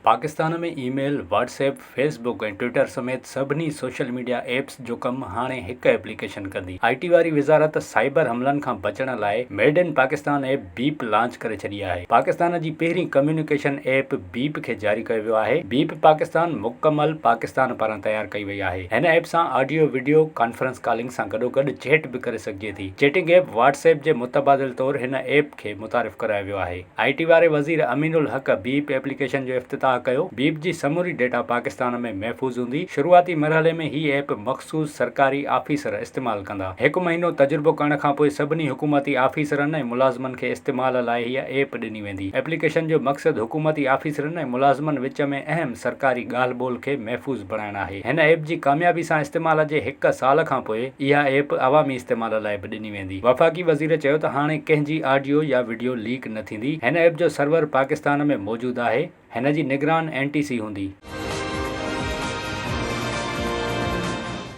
Pakistan ۾ email, WhatsApp, Facebook ۽ Twitter سميت سڀني social media apps جو ڪم هاڻي هڪ ايپليڪيشن ڪندي. آء ٽي واري وزارت سائبر حملن کان بچڻ لاء made in Pakistan app Beep launch ڪري ڇڏي آهي. پاڪستان جي پهرين ڪميونيڪيشن ايپ بيپ کي جاري ڪيو ويو آهي. بيپ پاڪستان مڪمل پاڪستان پاران تيار ڪئي وئي آهي. هن ايپ سان آڊيو، وڊيو ڪانفرنس ڪالنگ سان گڏوگڏ چيٽ به ڪري سگهجي ٿي. چيٽنگ ايپ واٽس ايپ جي متبادل طور هن ايپ کي متعارف ڪرايو ويو آهي. آء ٽي واري وزير امين الحق بيپ ايپليڪيشن جو افتتاح ڪيو. بيپ جي سموري ڊيٽا پاڪستان ۾ محفوظ هوندي. شروعاتي مرحلي ۾ هي ايپ مخصوص سرڪاري آفيسر استعمال ڪندا. هڪ مهينو تجربو ڪرڻ کانپوء سڀني حڪومتي آفيسرن ۽ ملازمن کي استعمال لاء هيء ايپ ڏني ويندي. ايپليڪيشن جو مقصد حڪومتي آفيسرن ۽ ملازمن وچ ۾ اهم سرڪاري ڳالهه ٻولهه کي محفوظ بڻائڻ آهي. هن ايپ جي ڪاميابي سان استعمال جي هڪ سال کانپوء اها ايپ عوامي استعمال لاء به ڏني ويندي. وفاقي وزير چيو ته هاڻي ڪنهن جي آڊيو يا وڊيو ليڪ نه ٿيندي، هن ايپ جو سرور پاڪستان ۾ موجود آهي، هن جي نگران اين ٽي سي هوندي.